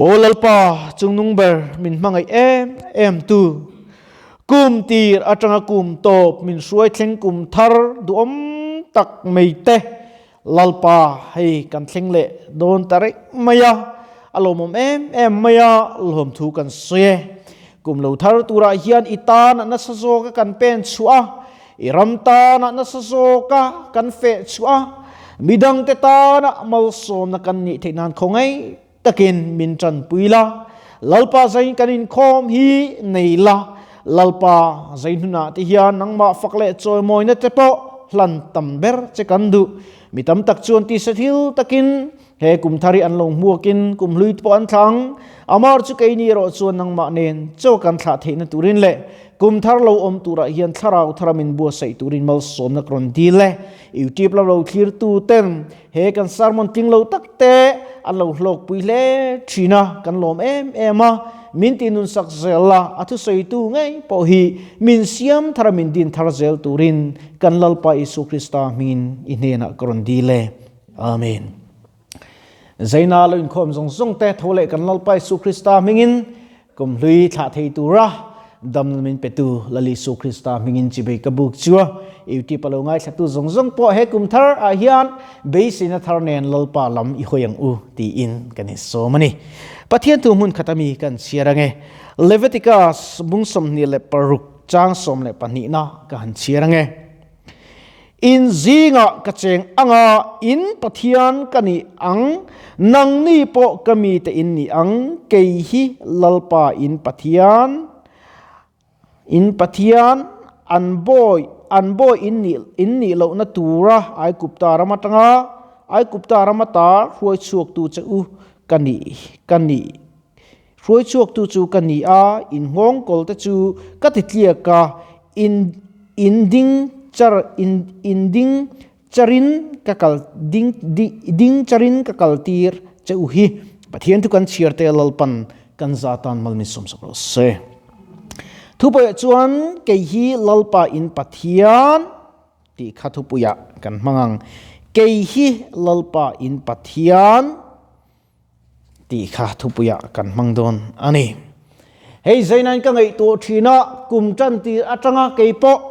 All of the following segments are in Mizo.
Aw Lalpa, chungnung ber min hmangaih em em tu, kum tir atanga kum tawp min hruai thleng kum thar duhawm tak mai te, Lalpa hei kan thleng leh dawn ta reng mai a, a lawmawm em em mai a, lawmthu kan sawi e. Kum lo thar turah hian i tan a nasa zawka kan pen chhuah a, i ram tana nasa zawka kan feh chhuah a, midangte tana malsawmna kan nih theih nan khawngaih takin min tanpui la. Lalpa zain kan inkhawm hi nei la, Lalpa zai hnunah te hian nangmah fak leh chawimawina te pawh hlan tam ber che kan duh. Mi tam tak chuan tisa thil takin he kum thar hi an lo hmuakin kum hlui te pawh an thla ang. Amar chu keini erawh chuan nangmah nen chaw kan thlah theihna turin leh kum thar lo awm turah hian thlarau thara min buatsaih turin malsawmna ka rawn dil e. YouTube lam lo thlirtu ten he kan sermon tling lo tak te an lo hlawkpui hle thin a, kan lawm em em a, min ti nun sak zel la, a thusawitu ngei pawh hi min siam thar a min din thar zel turin kan Lalpa Isua Krista hmingin i hnenah ka rawn dil e. Amen. Zaina lo inkhawm zawng zawng te tho leh kan Lalpa Isu Krista hmingin kum hlui thlah thei tura dam min petu Lal Isu Krista hmingin chibei ka buk chua YouTube a lo ngaithlatu zawng zawng pawh he kum thar ah hian beiseina thar nen Lalpa lam i hawi ang u tiin kan insawm a ni. Pathian thu hmun khat ami kan chhiar ange. Leviticus bung 26 chang 12 na ka han chhiar ange. In zingah ka cheng anga in Pathian ka ni ang, nangni pawh ka mite in ni ang, kei hi Lalpa in Pathian, in Pathian, an bawi, an bawi in nih, in nih lohna tura Aigupta ram atanga, Aigupta ram ata hruai chhuaktu che u ka ni, ka ni. Hruai chhuaktu chu ka ni a, in nghawng kawl te chu ka ti tliak a, in in ding char in in ding charin ka kal ding ding charin ka kal tir che u hi. Pathian thu kan chhiar te Lalpan kan za tan mal min sawmsak rawh se. Thupuiah chuan kei hi Lalpa in Pathian tih kha thupuiah kan hmang ang. Kei hi Lalpa in Pathian. Tih kha thupuiah kan hmang dawn a ni. Hei Zainain ka ngaihtuah thin a, kum tan tir atanga kei pawh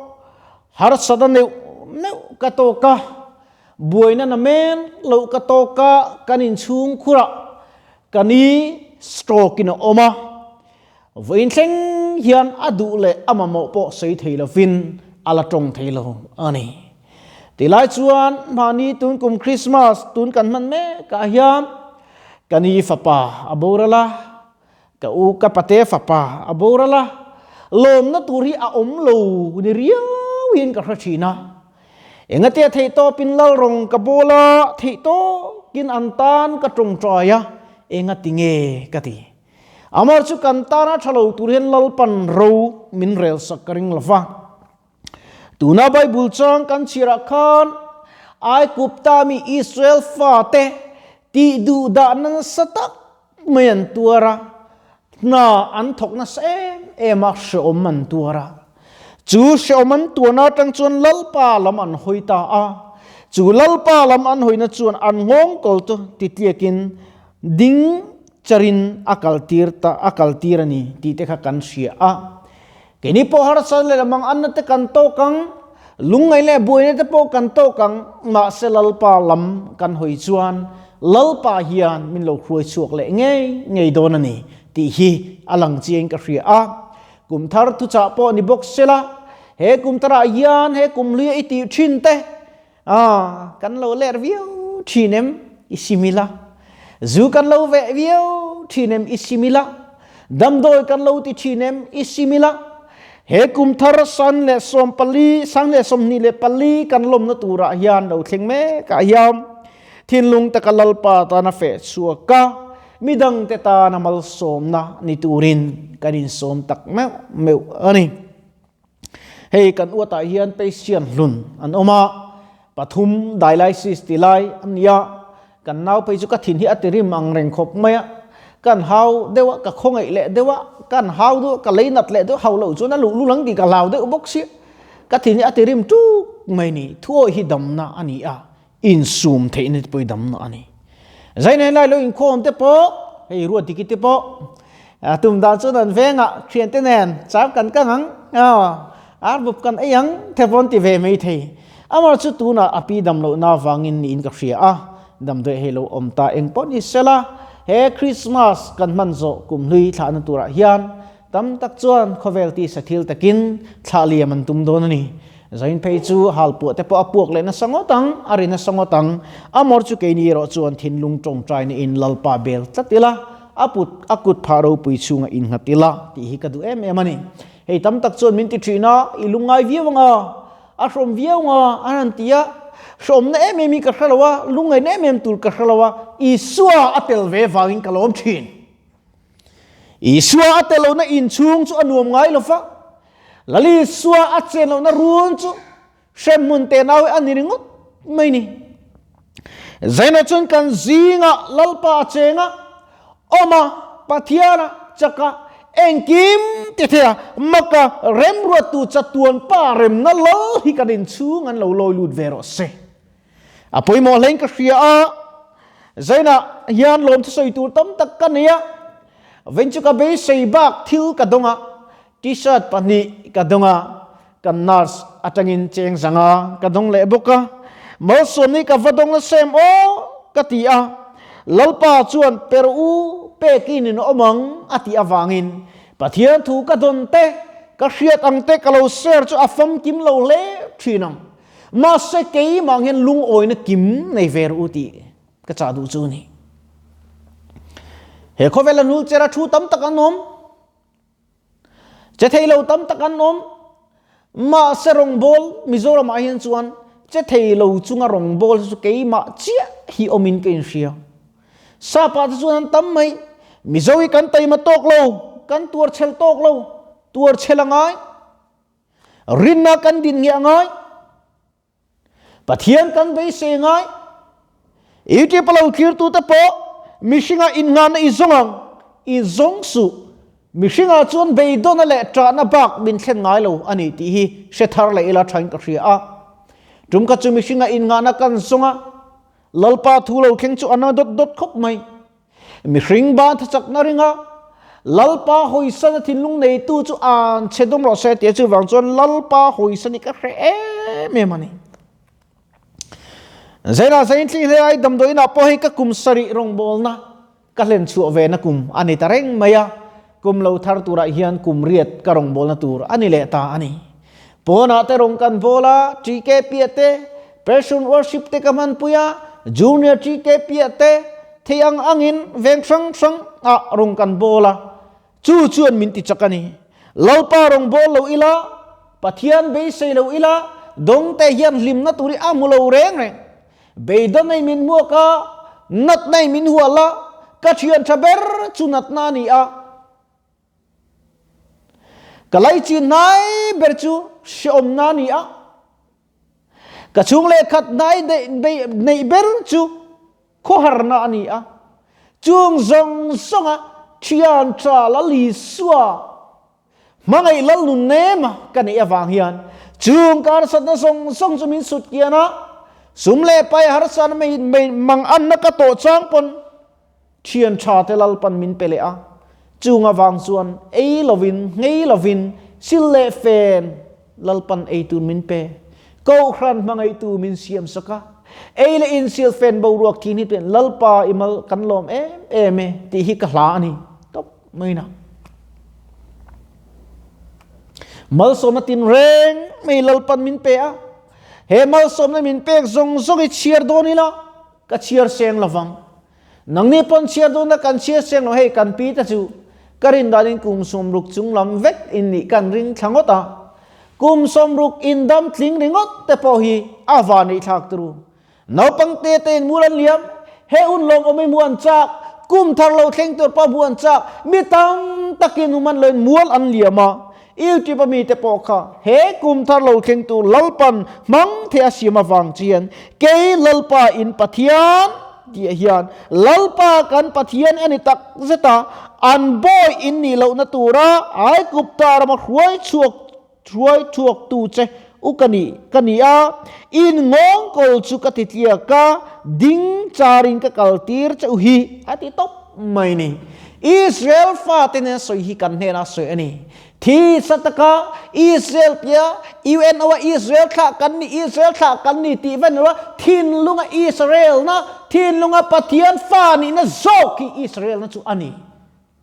harsat a neuh neuh ka tawk a, buaina na men loh ka tawk a, kan inchhung khurah ka ni stroke in a awm a, vawiin thleng hian a duh leh a mamawh pawh sawi thei lovin a la tawng thei lo a ni. Tilai chuan mahni tun kum Christmas tun kan hman mek ah hian ka ni fapa a boral a, ka u ka pate fapa a boral a, lawmna tur hi a awm lo ni riau in ka hre thin a. Engatia theih tawpin lalrawng ka bawl a, theih tawkin an tan ka tawngtai a, engati nge ka ti. Amah chu kan tana tha lo tur hian Lalpan ro min rel sak ka ring lova. Tuna Bible chang kan chhiarah khan Aigupta mi Israel fate tih duh dah nasa tak mai an tuar a, hna an thawk nasa em em a, hreawm an tuar a. Chu hreawm an tuarna atang chuan Lalpa lam an hawi ta a, chu Lalpa lam an hawina chuan an nghawng kawl chu titliakin ding charin a kaltir ta a kaltir a ni tih te kha kan hria a. Keini pawh harsa leh lamang anna te kan tawk ang, lungngaih leh buaina te pawh kan tawk ang, mahse Lalpa lam kan hawi chuan Lalpa hian min lo hruai chhuak leh ngei ngei dawn a ni tih hi a lang chiang ka hria a. Kum thar thuchah pawh ni bawk sela, he kum tharah hian he kum hluia i tih thin te kan lo ler viau thin em i simila, zu kan lo veh viau thin em i simila, damdawi kan lo ti thin em i simila, he kum thar san leh 14 sang leh 24 kan lawmna turah hian lo thleng mekah hian thinlung taka Lalpa tana feh chhuak a, midangte tana malsawmna ni turin kan insawm tak meuh meuh a ni. Hei kan uatah hian patient hlun an awm a, pathum dialysis ti lai an ni a, kan nau phei chu ka thin hi a ti rim ang reng khawp mai a, kan hau deuh a, ka khawngaih leh deuh a, kan hau deuh a, ka lei nat leh deuh hau loh chuan a luh lul ang tih ka hlau deuh bawk sia, ka thin hi a ti rim tuk mai ni, thuawi hi damna a ni a, insum theihna te pawh hi damna a ni. Zainai lai lo inkhawm te pawh. Hei ruat diki te pawh tum dan chuan an vengah thiante nen char kan kang ang, ar bup kan ei ang te pawh an ti ve mai thei. Amah chu tunah a pi dam lohna avangin niin ka hria a, damdawi hei lo awm ta eng pawh ni sela, he Krismas kan hman zawh kum hlui thlahna turah hian Tam tak chuan khawvel tisa thil takin thlah liam an tum dawn a ni. Zain phei chu halpuah te pawh a puak leh nasa ngawt ang, a ri nasa ngawt ang. A mawr chu keini erawh chuan thinlung tawngtaina in Lalpa bel tlat ila, a put a kut phah ropui chhunga innghat ila tih hi ka duh em em a ni. Hei tam tak chuan min ti thin a, i lungngai viau ang a, a hrawm viau ang a, an han ti a. Hrawmna em em hi ka hre lo a, lungngaihna em em tur ka hre lo a, Isua a tel ve vangin ka lawm thin. Isua a tel lohna inchhung chu a nuam ngai lo va, Lal Isua a chen lohna run chu hremhmun tenau hi a ni ringawt mai ni. Zainah chuan kan zingah Lalpa a cheng a, awm a, Pathian a, chak a, engkim ti thei a, mak a, remruattu chatuan pa remna lal hi kan inchhung an lo lawi lut ve rawh se. A pawimawh hlein ka hria a, Zainah hian lawmthu sawi tur tam tak ka nei a, vawiin chu ka beisei bak thil ka dawng a, T-shirt pahnih ka dawng a, kan nurse atangin cheng zanga ka dawng leh bawk a, malsawmni ka va dawng nasa em aw ka ti a, Lalpa chuan per u pekin in awm ang a tih avangin Pathian thu ka dawn te, ka hriat ang te ka lo share chu a famkim lo hle thin ang. Mahse keimah ang hian lungawina kim nei ve rawh u tih ka chah duh chu a ni. He khawvela hnul chera thu tam tak an awm, che thei lo tam tak an awm, mahse rawngbâwl Mizoramah hian chuan che thei lo chunga rawngbâwl hi chu keimah chiah hi awmin ka inhria. Sapa te chuan an tam mai, Mizo hi kan taima tawk lo, kan tuar chhel tawk lo, tuar chhel a ngai. Rinna kan din nge a ngai. Pathian kan beisei a ngai. YouTube a lo thlirtute pawh mihringa innghahna i zawng ang, i zawng suh. Mihringah chuan beidawna leh ṭahna bak min thlen ngai lo a ni tih hi hre thar leh ila ṭhain ka hria a. Tum kha chu mihringa innghahna kan zawng a, Lalpa thu lo thleng chu a na dawt dawt khawp mai. Mihring ban thachakna ringa Lalpa hawisana thinlung neitu chu an chhe dawm rawh se tia chuvang chuan Lalpa hawisan hi ka hre em em a ni. Zaina zain thli hle ai damdawiinah pawh hei ka kum sarih rawngbawlna ka hlen chhuah ve na kum a ni ta reng mai a, kum lo thar turah hian kum riat ka rawngbawlna tur a ni leh ta a ni. Pawnah te rawng kan bawl a, TK piah te, Passion Worship te ka hmanpui a, Junior TK piah te, thei ang angin veng hrang hrang ah rawng kan bawl a, chu chuan min ti chak a ni. Lalpa rawng bawl lo ila, Pathian beisei lo ila, dawngte hian hlimna tur hi a hmu lo reng reng. Beidawnei min hmuak a, natnei min hual a, ka thian tha ber chu natna a ni a. Ka laichin hnai ber chu hreawmna a ni a, ka chhung leh khat hnai neih ber chu khawharna a ni a. Chung zawng zawnga thian tha Lal Isua hmangaih Lal nun nema ka neih avang hian chung karsatna zawng zawng chu min sut kian a, sum leh pai harsatna mang anna ka tawh chang pawn Thian tha te Lalpan min pe leh a, chung avang chuan ei lovin, nghei lovin, sil leh fen Lalpan ei tur min pe. Kohhran hmangaihtu min siam sak a, ei leh in sil fen boruak thin hi tuin Lalpa i mal kan lawm em em e tih hi ka hla a ni tawp mai na. Malsawmna tinreng mai Lalpan min pe a, he malsawmna min pek zawng zawng hi chhiar dawn ila ka chhiar seng lovang. Nangni pawn chhiar dawna kan chhiar seng lo hei kan pi te chu ka rin danin kum sawmruk chung lam vek in nih kan ring thla ngawt a, kum sawmruk in dam tling ringawt te pawh hi a van ei thlak turu. Naupang te te in mul an liam, he un lawm awm i hmu an chak, kum thar lo thleng tur pawh hmu an chak, mi tam takin hum an lo in mual an liam a, YouTube a mite pawh kha he kum thar lo thleng tur Lalpan hmang thei a siam avang chian kei Lalpa in Pathian tih hian Lalpa kan Pathian a ni tak zet a, an bawi in nih lohna tura Aigupta rama hruai chhuak hruai chhuak tu che u ka nih ka ni a, in ngawngkawl chu ka ti tliak a, ding charin ka kal tir che u hi a ti tawp. mai ni. Israel fate nen sawi hi kan hnena sawi a ni. Thi sa taka Israel tia UNO a Israel thlah kan ni, Israel thlah kan ni tih ven lo thinlunga Israel na, thinlunga Pathian fa nihna zawk hi Israel na chu a ni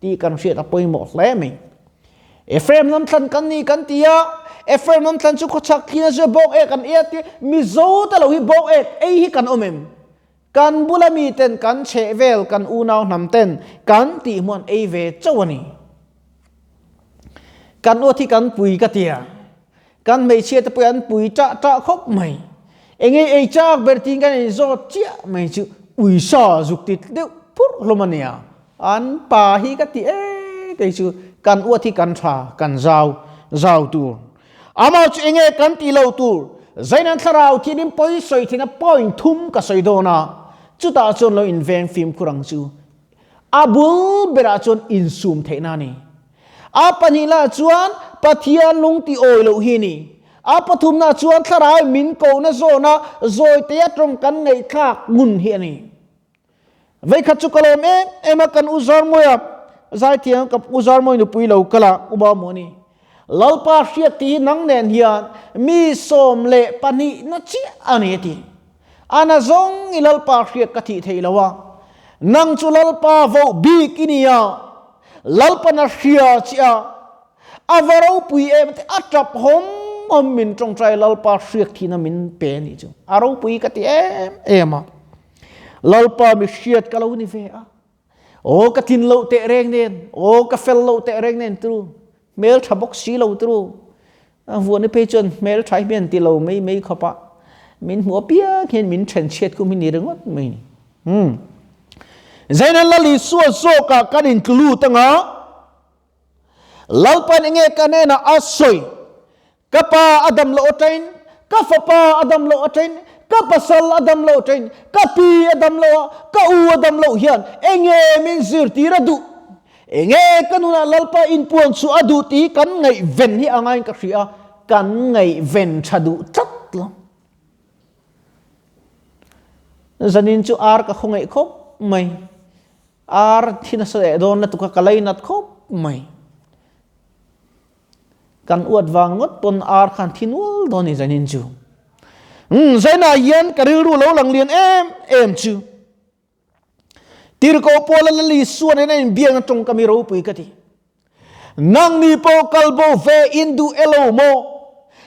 tih kan hriat a pawimawh hle mai. Ephraim lam thlan kan ni kan ti a, Ephraim lam thlan chu khawchhak thli na chu bawk ek an ei a ti, Mizo te lo hi bawk ek ei hi kan awm em? Kan bula miten kan chhehvel kan unau hnam ten kan tih hmuan ei ve chauh a ni. Kan uat hi kan pui ka tia. Kan hmeichhia te pawh an pui ṭah ṭah khawp mai. Enge ei chak ber tiin kan inzawt chiah mai chu uisa zuk ti deuh phurh hlawm a nia. An pa hi ka ti e kei chu kan uat hi kan ṭha kan zau zau tur. Amah chu enge kan tih loh tur? Zainan thlarau thianin pawi sawi theihna point thum ka sawi dawn a, chutah chuan lo inveng fimkhur ang chu. A bul berah chuan insum theihna a ni. A pahnihnaah chuan Pathian lung ti awi loh hi a ni. A pathumnaah chuan thlarau min kohna zawna zawitea tawng kan ngaihthlak ngun hi a ni. Veikhat chu ka lawm em em a, kan U Zarmawia zaithiam ka U Zarmawi nupui lo kal a, U Baumuani. Lalpa hriat tih hi nang nen hian mi 12 na chiah a ni a ti. A na zawng i Lalpa hriat ka thih theih lo a, nang chu Lalpa voh bik i ni a, Lalpa na hria chiah a, A va ropui em te a tap hawm hawm min tawngtai Lalpa hriak thihna min pe a nih chu. A ropui ka ti em em a. Lalpa mi hriat ka lo ni ve a. Aw ka thin loh teh reng nen, aw ka fel loh teh reng nen turu. Hmel tha bawk si lo turu. A vuani phei chuan hmel tha hi hian ti lo mai mai khawp a. Min hmu apiang hian min then chhiat kum hi ni ringawt mai ni. Hmm. Zainan Lal Isua zawkah kan intlu lut anga. Lalpan enge ka hnenah a sawi? Ka pa a dam loh aṭain, ka fapa a dam loh aṭain, ka pasal a dam loh aṭain, ka pi a dam loh a, ka u a dam loh hian enge min zirtir a duh? Enge ka nunah Lalpa inpuan chu a duh tih kan ngaihven hi a ngaiin ka hria a, kan ngaihven ṭha duh tlat lo. Zanin chu ar ka khawngaih khawp mai. Ar thi nasa leh dawn lutuk a ka leinat khawp mai. Kan uat vang ngawt pawn ar khan thi nual dawn ni zanin chu. Umm zainah hian ka rilru lo lang lian em em chu. Tirhkoh Paula Lal Isua nen a inbiakna tawngkam hi ropui ka ti. Nangni pawh kal bo ve in duh e lo maw?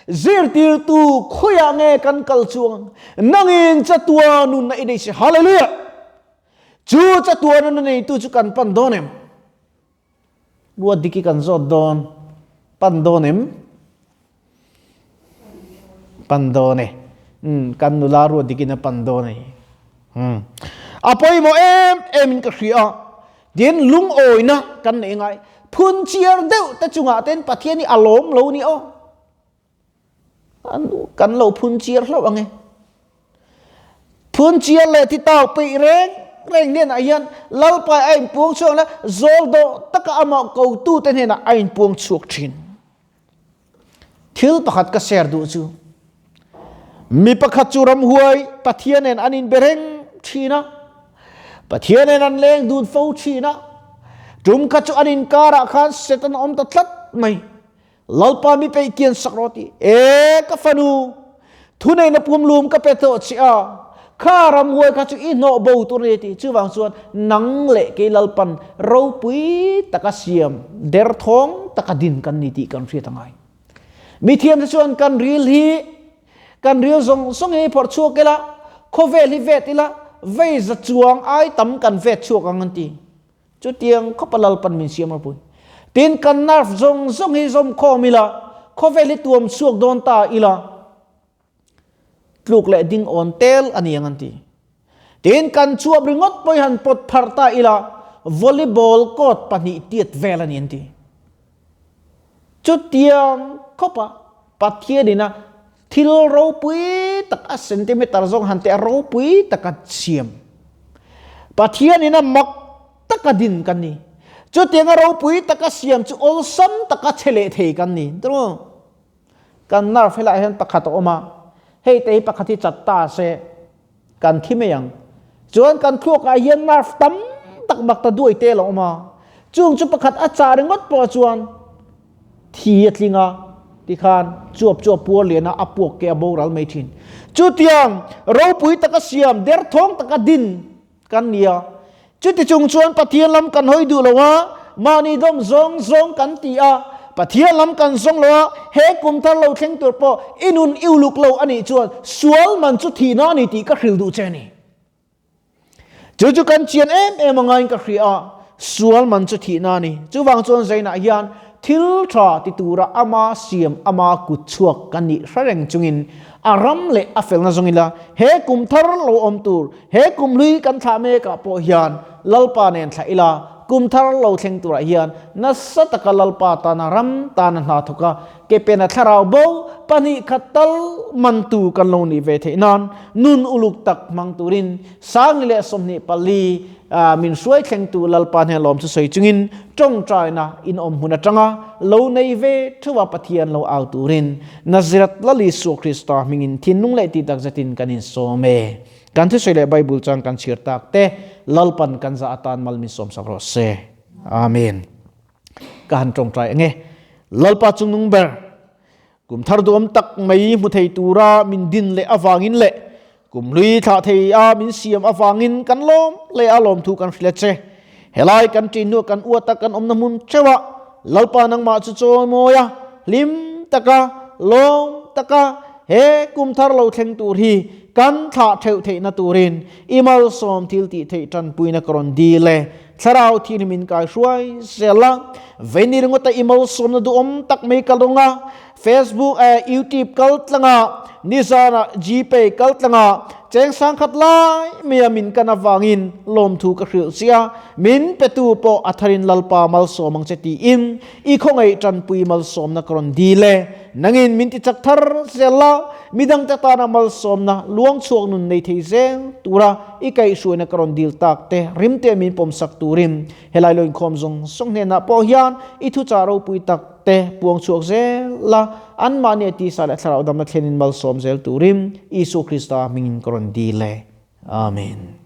Zirtirtu khawiah nge kan kal chuang? Nangin chatua nunna i nei si. Hallelujah! Chu chatua nunna neitu chu kan pan dawn em? Ruat diki kan zawt dawn. Pan dawn em? Pan dawn e. Umm, kan nula ruat dikin a pan dawn a ni. Umm. A pawimawh em em in ka hria a. Tin, lungawina kan nei ngai. Phun chiar deuh te chungah ten Pathian hi a lawm lo ni aw. Kan lo phun chiar hlauh ang e. Phun chiar leh thi tau peih reng reng hnenah hian Lalpai a inpuang chhuak la, zawl dawh taka amah kotute hnenah a inpuang chhuak thin. Thil pakhat ka share duh chu, mi pakhat chu ramhuai Pathian nen an inbe reng thin a, Pathian nen an leng dun fo thin a, tum kha chu an inkarah khan Satan a awm ta tlat mai. Lalpa mi peih kian sak rawh ti. E ka fanu, thuneihna pumlum ka pe tawh che a, kha ramhuai kha chu i hnawh bo tur a ni ti. Chuvang chuan nang leh kei Lalpan ropui taka siam, derthawng taka din kan ni tih kan hriat a ngai. Mithiamte chuan kan ril hi, kan ril zawng zawng hi phawrh chhuak ila, khawvel hi vet ila, vei za chuang ai tam kan vet chhuak ang an ti. Chutiang khawpa Lalpan min siam ropui. Tin, kan nerve zawng zawng hi zawm khawm ila, khawvel hi tuam chhuak dawn ta ila, tluk leh ding awn tel a ni ang an ti. Tin, kan chhuap ringawt pawh hi han pawt pharh ta ila, volleyball court pahnih tiat vel a ni an ti. Chutiang khawpa Pathianin a thil ropui tak a centimeter zawng han teh a ropui taka siam. Pathianin a mak taka din kan ni. Chutianga ropui taka siam chu awlsam taka che leh thei kan ni. Kan nerve helaiah hian pakhat a awm a, hei te hi pakhat hi chat ta se kan thi mai ang. Chuan kan thluakah hian nerve tam tak maktaduai te a lo awm a, chung chu pakhat a chah ringawt pawh chuan thi a tling a, tikhan chuap chu a puar lian a, a puak ke a boral mai thin. Chutiang ropui taka siam, derthawng taka din kan ni a. Chuti chung chuan Pathian lam kan hawi duh lo a, mahni dawm zawng zawng kan ti a, Pathian lam kan zawng lo a, he kum thar lo thleng tur pawh i nun i uluk lo a nih chuan sual man chu thihna a ni tih ka hrilh duh che a ni. Chu chu kan chian em em a ngaiin ka hria a, sual man chu thihna a ni. Chuvang chuan Zainah hian thil tha ti tura ama siam ama kut chhuak kan nih hre reng chungin a ram leh a felna zawng ila he kum thar lo awm tur he kum hlui kan thlah mekah pawh hian Lalpa nen thlah ila kum thar lo thleng turah hian nasa taka Lalpa tana ram tana hna thawk a ke pena thlarau bo 2 khat tal mantu kan lo nih ve theih nan nun uluk tak hmang turin 2024 min hruai thlengtu Lalpa hnen lawm chu sawi chungin tawngtaina in awm hmun atanga lo nei ve thuva Pathian lo au turin Nazareth Lal Isua Krista hmingin thinlung leh tih takzetin kan insawm e. Kan thusawi leh Bible chuan kan chhiar tak te Lalpan kan zah atan mal min sawmsak rawh se. Amen. Ka han tawngtai ange. Lalpa chungnung ber, kum thar duam tak mai hmu thei tura min din leh avangin leh kum hlui thlah thei a min siam avangin kan lawm leh a lawmthu kan hrilh a che. Helai kan ṭin hnuah kan uat a kan awmna hmun ṭheuhah Lalpa nangmah chu chawimawi a, hlim taka, lawm taka he kum thar lo thleng tur hi kan thlah ṭheuh theihna turin i malsawm thil tih theih ṭanpuina ka rawn dil e. Thlarau thianghlim min kai hruai zel a, vei ringawta i malsawmna duhawm tak mai ka lawng a, Facebook eh YouTube kal tlanga nizanah Gpay kal tlanga cheng 1000 lai mai a min kan avangin lawmthu ka hrilh che a, min petu pawh a tharin Lalpa malsawm ang che tiin i khawngaih tanpui malsawmna ka rawn dil e. Nangin min ti chak thar zel a, midangte tana malsawmna luang chhuak nun nei thei zel tura i kaihhruaina ka rawn dil tak te rimte min pawmsak turin helai lo inkhawm zawng zawng hnenah pawh hian i thuchah ropui tak te puang chhuak zel a, anmahni a tisa leh thlarau damna thlenin malsawm zel turin Isua Krista hmingin ka rawn dil e. Amen.